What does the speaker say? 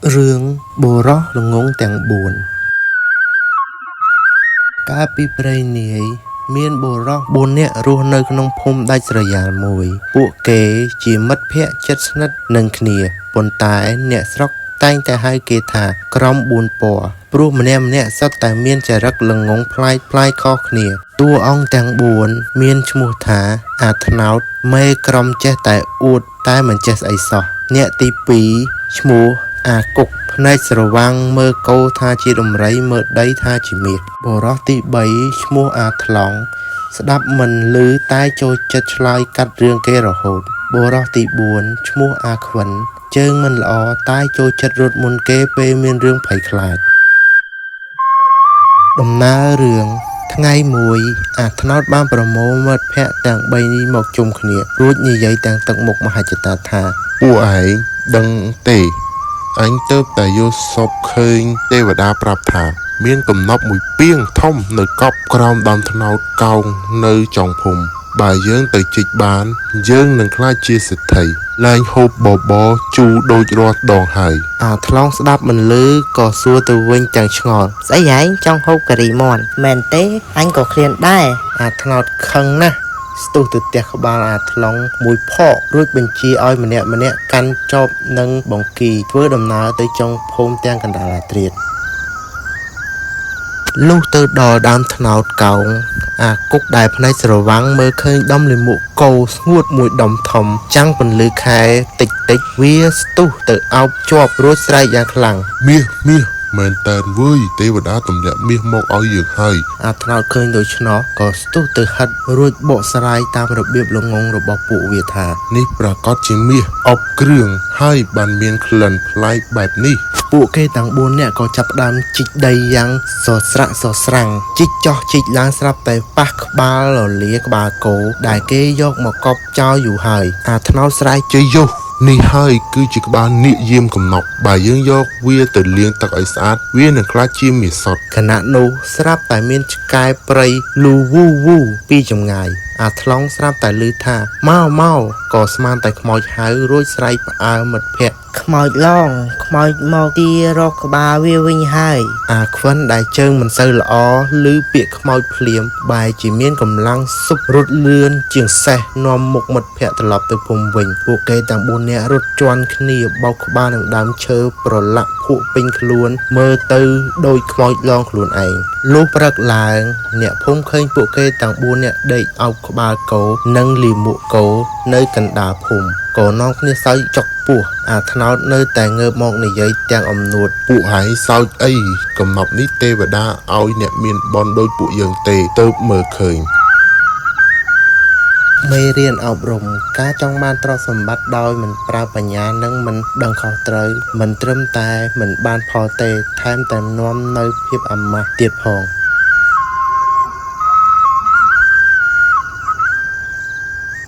រឿងបុរសល្ងង់ទាំង4កាលពីព្រេងនាយមានបុរស4នាក់រស់នៅក្នុងភូមិដាច់ស្រយាលមួយ ពួកគេជាមិត្តភក្តិជិតស្និទ្ធនឹងគ្នាប៉ុន្តែអ្នកស្រុកតែងតែហៅគេថាក្រុម4ពណ៌ព្រោះម្នាក់ៗសុទ្ធតែមានចរិតល្ងង់ប្លែកៗខុសគ្នាតួអង្គទាំង4មានឈ្មោះថាអាត្នោតមេក្រុមចេះតែអួតតែមិនចេះស្អីសោះអ្នកទី2ឈ្មោះអាគុកភ្នែកស្រវាំងមើលគោថាជាដំរីមើលដីថាជាមាសបុរសទី3ឈ្មោះអាថ្លង់ស្ដាប់មិនឮតែចូលចិត្តឆ្លើយកាត់រឿងគេរហូតបុរសទី4ឈ្មោះអាខ្វិនជើងមិនល្អតែចូលចិត្តរត់មុនគេពេលមានរឿងភ័យខ្លាចដំណើររឿងថ្ងៃមួយអាត្នោតបានប្រមូលមិត្តភក្តិទាំង3នេះមកជុំគ្នារួចនិយាយទាំងទឹកមុខមហិច្ឆតាថាពួកឯងដឹងទេអញទៅតែយល់សពឃើញទេវតាប្រាប់ថា មានកំណប់មួយពាងធំនៅកប់ក្រោមដើមត្នោតកោងនៅចុងភូមិបើយើងទៅជីកបាន យើងនឹងក្លាយជាសេដ្ឋីលែងហូបបបរជូរដូចរាល់ដងហើយអាថ្លង់ស្ដាប់មិនឮក៏សួរទៅវិញទាំងឆ្ងល់ស្អីហែងចង់ហូបការីមាន់មែនទេអញក៏ឃ្លានដែរអាត្នោតខឹងណាស់ស្ទុះទៅផ្ទះក្បាលអាថ្លង់មួយផករួចបញ្ជាឲ្យម្នាក់ៗកាន់ចបនិងបង្គីធ្វើដំណើរទៅចុងភូមិទាំងកណ្ដាលអាធ្រាត្រលុះទៅដល់ដើមត្នោតកោងអាគុកដែលភ្នែកស្រវាំងមើលឃើញដុំលាមកគោស្ងួតមួយដុំធំចាំងពន្លឺខែតិចតិចវាស្ទុះទៅអោបជាប់រួចស្រែកយ៉ាងខ្លាំងមាសមាសមែនតើវើយទេវតាទម្លាក់មាសមកឲ្យយើងហើយអាត្នោតឃើញដូច្នោះក៏ស្ទុះទៅហិតរួចបកស្រាយតាមរបៀបល្ងង់របស់ពួកវាថានេះប្រាកដជាមាសអបគ្រឿងហើយបានមានក្លិនប្លែកបែបនេះពួកគេទាំង4នាក់ក៏ចាប់ផ្ដើមជីកដីយ៉ាងសស្រាក់សស្រាំងជីកចោះជីកឡើងស្រាប់តែប៉ះក្បាលលលាក្បាលគោដែលគេយកមកកប់ចោលយូរហើយអាត្នោតស្រែកជ័យយោនេះហើយគឺជាក្បាលនាគយាមកំណប់បើយើងយកវាទៅលាងទឹកឲ្យស្អាតវានឹងក្លាយជាមាសសុទ្ធខណៈនោះស្រាប់តែមានឆ្កែព្រៃលូវូវូពីចម្ងាយអាថ្លង់ស្រាប់តែឮថាមកមកក៏ស្មានតែខ្មោចហៅរួចស្រែកផ្អើលមិត្តភក្តិខ្មោចឡងខ្មោចមកទារកក្បាលវាវិញហើយអាខ្វិនដែលជើងមិនសូវល្អឮពាក្យខ្មោចភ្លាមបែរជាមានកម្លាំងស៊ប់រត់លឿនជាងសេះនាំមុខមិត្តភក្តិត្រឡប់ទៅភូមិវិញពួកគេទាំង4នាក់រត់ជាន់គ្នាបោកក្បាលនឹងដើមឈើប្រឡាក់ភក់ពេញខ្លួនមើលទៅដូចខ្មោចឡងខ្លួនឯងលុះព្រឹកឡើងអ្នកភូមិឃើញពួកគេទាំង4នាក់ដេកអោបក្បាលគោនិងលាមកគោនៅកណ្ដាលភូមិក៏នាំគ្នាសើចចុកពោះអាត្នោតនៅតែងើបមកនិយាយទាំងអំនួតពួកហែងសើចអីកំណប់នេះទេវតាឲ្យអ្នកមានបុណ្យដូចពួកយើងទេទៅមើលឃើញមេរៀនអប់រំការចង់បានទ្រព្យសម្បត្តិដោយមិនប្រើបញ្ញានិងមិនដឹងខុសត្រូវមិនត្រឹមតែមិនបានផលទេថែមទាំងនាំនូវភាពអាម៉ាស់ទៀតផង